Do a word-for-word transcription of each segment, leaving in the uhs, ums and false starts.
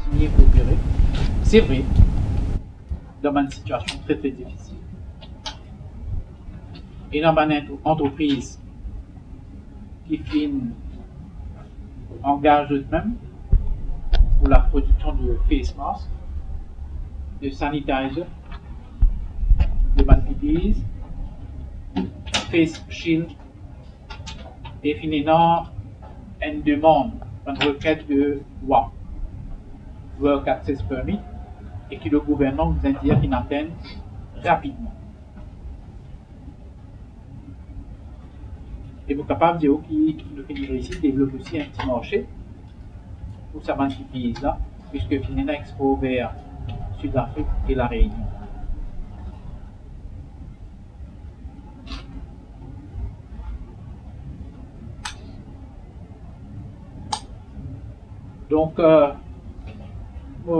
kontinie opere. Se vre, dan bann sitiasion tre, tre difisil. Ena bann ant-, antrepriz ki finn angaz zot mem pou laprodiksion de face mask, de sanitizer, de bann P P Es, face shield, e finn ena enn demann, bann requête de WAP, Work Access Permit, e ki le gouvernman bizin dir finn atann rapidman. E mo kapav dir ou ki nou finn reysi devlop osi enn ti marse pou sa bann P P Es la, piske finn ena expo ver Sud Afrik e La Reunion. Donk, euh, mo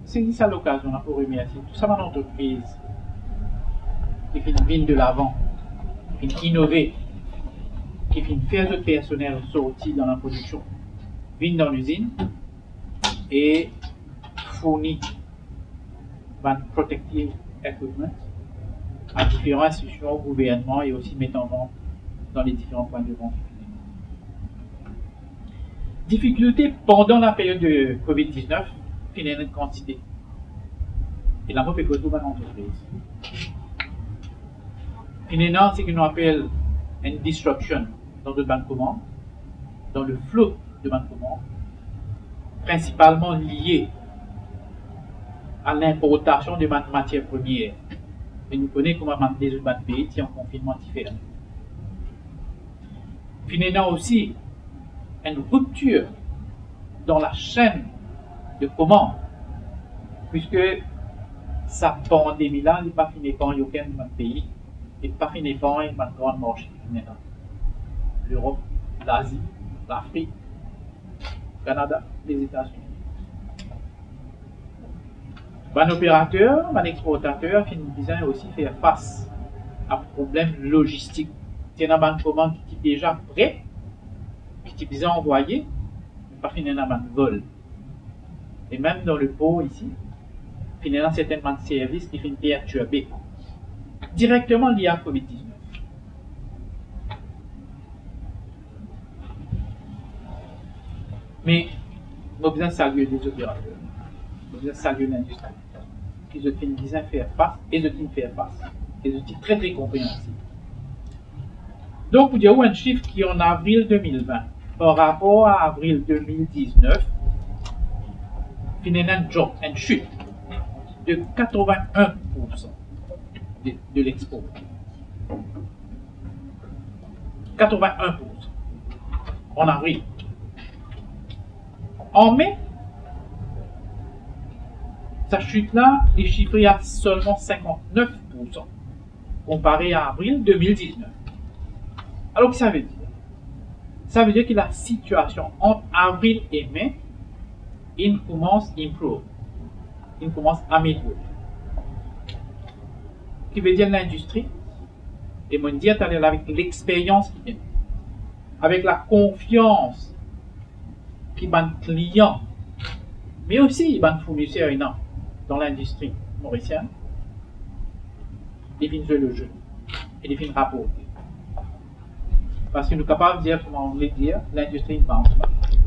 sezi sa lokazion la pou remersie tou sa bann antrepriz ki finn vinn de lavan, ki finn inove, ki finn fer zot personel sorti dan laprodiksion, vinn dan lizinn e fourni bann protective equipment a diferan institusion, gouvernman e osi met an vant dan le diferan pwin de vant. Difikilte pandan laperyod de covid diznef finn ena enn kantite. E la mo pe koz pou bann antrepriz. Finn ena seki nou apel enn disruption dan zot bann komann, dan le flo de bann komann, prinsipalman lie a linportasion de bann matier premie. E nou kone kouma bann lezot bann pei ti an konfinnman, ti ferme. Finn ena osi enn riptir dan lasenn de komann, piske sa pandemi la, li pa finn eparny okenn bann pei, li pa finn eparny bann gran marse ki finn ena, Lerop, Lazi, Lafrik, Kanada, Lezetazini. Bann operater, bann exportater finn bizin osi fer fas a problem lozistik. Ti ena bann komann ki ti deza pre, ki ti bizin anvwaye, me pa finn ena bann vol. E mem dan lepor isi, finn ena sertin bann servis ki finn pertirbe direkteman lie a covid diznef. Me mo bizin salie lezoperater, mo bizin salie lindistri, ki zot finn bizin fer fas, e zot finn fer fas, e zot ti tre, tre konpreansib. Donk, pou dir ou enn sif ki an avril de mil vin, par rapor a avril de mil diznef, finn ena enn drop, enn sit de katrovin-enn poursan de, de lexpor. Katrovin-enn poursan an avril. An me, sa sit la, li sifre a selman sinkant-nef poursan, konpare a avril de mil diznef. Alor, ki sa ve dir? Sa ve dir ki lasitiasion ant avril e me inn koumans improve, inn koumans ameliore. Ki ve dir lindistri, e mo dir taler la, avek lexperyans ki gagn, avek lakonfians ki bann klian, me osi bann fourniser ena dan lindistri morisien, li finn zwe le ze e li finn raporte. Parski nou kapav dir, kouma Angle dir, lindistri bounce back.